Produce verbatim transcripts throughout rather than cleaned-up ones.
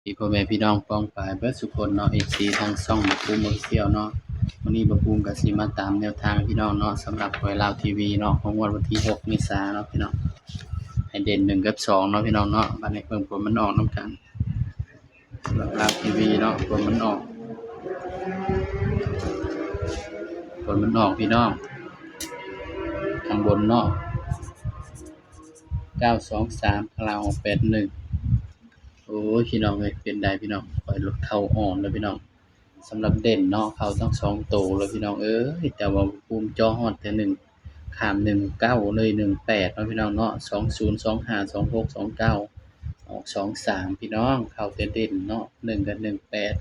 ดีพ่อแม่พี่น้องป้องปายเบิดสุคนเนาะ เอฟซี ทางช่องบ่าวภูมิ Official เนาะ มื้อนี้บ่าวภูมิก็สิมาตามแนวทางพี่น้องเนาะ สำหรับหวยลาวทีวีเนาะ ของงวดวันที่หกเมษาเนาะพี่น้อง ให้เด่นหนึ่งกับสองเนาะพี่น้องเนาะ บัดนี้เบิ่งผลมันออกนำกัน สำหรับลาวทีวีเนาะ ผลมันออก ผลมันออกพี่น้อง ข้างบนเนาะ เก้าสองสาม ข้างล่างออก แปดหนึ่ง โอ้ย พี่น้องเอ้ย เป็นไดพี่น้อง ข้อยหลุดเข้าออกแล้วพี่น้อง สำหรับเด่นเนาะ เข้าทั้งสองโตเลยพี่น้องเอ้ย แต่ว่าบ่าวภูมิเจาะฮอดแต่หนึ่ง ข้ามหนึ่งเก้าเลย หนึ่งแปดเนาะพี่น้องเนาะ สองศูนย์ สองห้า สองหก สองเก้า ออก สองสาม พี่น้อง เข้าแต่เด่นเนาะ หนึ่งกับ หนึ่งแปด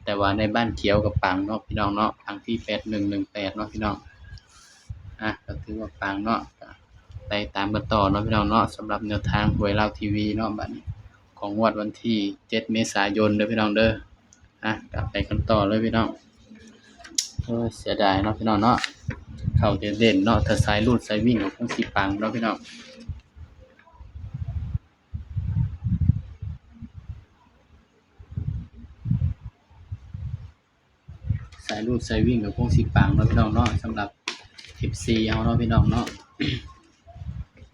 แต่ว่าในบ้านเขียวก็ปังเนาะพี่น้องเนาะ ปังที่ แปดหนึ่ง หนึ่งแปด เนาะพี่น้อง อ่ะ ก็ถือว่าปังเนาะ ไปตามกันต่อเนาะพี่น้องเนาะ สำหรับแนวทางหวยลาวทีวีเนาะ บัดนี้ ของงวดวันที่ เจ็ดเมษายนเด้อพี่น้องเด้อ อ่ะ กลับไปกันต่อเลยพี่น้อง โอ้ย เสียดายเนาะพี่น้องเนาะ เข้าแต่เด่นเนาะ ถ้าสายรูดสายวิ่งก็คงสิปังเนาะพี่น้อง สายรูดสายวิ่งก็คงสิปังเนาะพี่น้องเนาะ สำหรับ เอฟซี เฮาเนาะพี่น้องเนาะ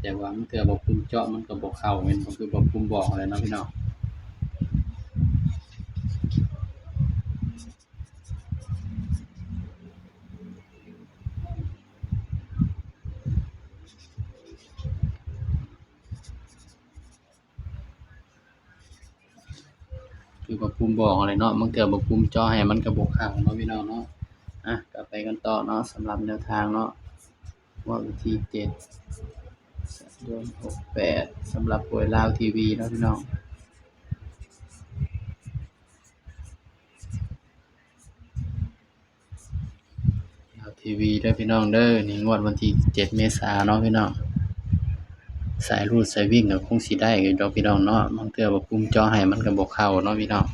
แต่ว่าบางเทื่อบ่าวภูมิเจาะมันก็บ่เข้า แม่นบ่ คือบ่าวภูมิบอกแหละเนาะพี่น้อง คือบ่าวภูมิบอกแหละเนาะ บางเทื่อบ่าวภูมิเจาะให้มันก็บ่เข้าเนาะพี่น้องเนาะ อ่ะ กลับไปกันต่อเนาะ สำหรับแนวทางเนาะ งวดวันที่ เจ็ดเดือนหกแปด สำหรับหวยลาวทีวีเนาะพี่น้อง ลาวทีวีเด้อพี่น้องเด้อ นี่งวดวันที่ เจ็ดเมษาเนาะพี่น้อง สายรูดสายวิ่งก็คงสิได้อยู่ดอกพี่น้องเนาะ บางเทื่อบ่าวภูมิเจาะให้มันก็บ่เข้าเนาะพี่น้อง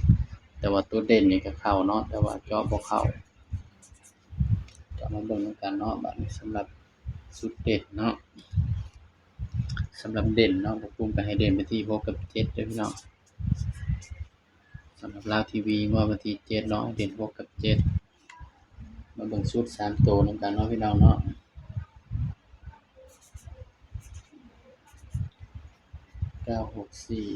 แต่ว่าตัวเด่นนี่ก็เข้าเนาะ แต่ว่าเจาะบ่เข้า จะมาเบิ่งนำกันเนาะ บัดนี้สำหรับชุดเด่นเนาะ สำหรับเด่นเนาะ บ่าวภูมิก็ให้เด่นไปที่ หกกับเจ็ดเด้อพี่น้อง สำหรับลาวทีวีงวดวันที่ เจ็ดเนาะ เด่น หกกับเจ็ด มาเบิ่งชุดสามตัวนำกันเนาะพี่น้องเนาะ เก้าหกสี่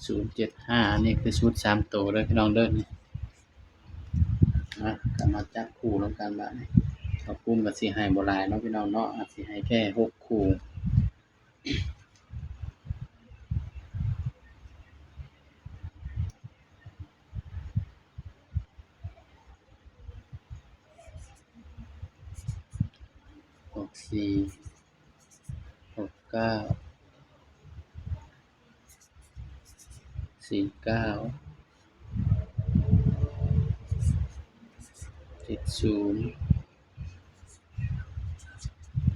ศูนย์เจ็ดห้า อันนี้คือชุดสามตัวเด้อพี่น้องเด้อ นี่ อ่ะ ก็มาจับคู่นำกันบัดนี้ บ่าวภูมิก็สิให้บ่หลายเนาะพี่น้องเนาะ อาจสิให้แค่หกคู่ หกสี่ หกเก้า สี่เก้า เจ็ดศูนย์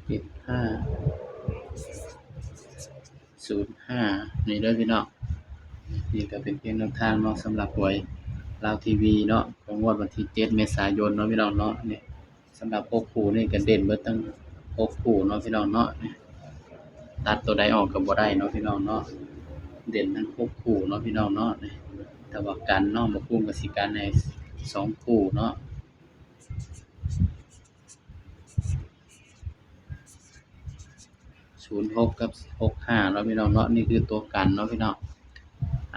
เจ็ดห้า ศูนย์ห้า นี่เด้อพี่น้อง นี่ก็เป็นเพียงแนวทางเนาะ สำหรับหวยลาวทีวีเนาะ ของงวดวันที่ เจ็ดเมษายนเนาะพี่น้องเนาะ นี่ สำหรับหกคู่นี่ก็เด่นเบิดทั้งหกคู่เนาะพี่น้องเนาะ ตัดตัวใดออกก็บ่ได้เนาะพี่น้องเนาะ เด่นทั้งหกคู่เนาะพี่น้องเนาะ แต่ว่ากันเนาะ บ่าวภูมิก็สิกันให้สองคู่เนาะ ศูนย์หก กับ หกห้า เนาะพี่น้องเนาะ นี่คือตัวกันเนาะพี่น้อง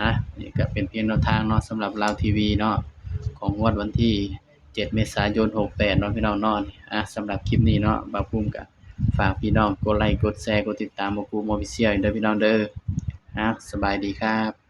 อ่ะ นี่ก็เป็นเพียงแนวทางเนาะ สำหรับลาวทีวีเนาะ ของงวดวันที่ เจ็ดเมษายน หกแปด เนาะพี่น้องเนาะ อ่ะ สำหรับคลิปนี้เนาะ บ่าวภูมิก็ฝากพี่น้องกดไลค์ กดแชร์ กดติดตามบ่าวภูมิ Official เด้อพี่น้องเด้อ อ่ะ สบายดีครับ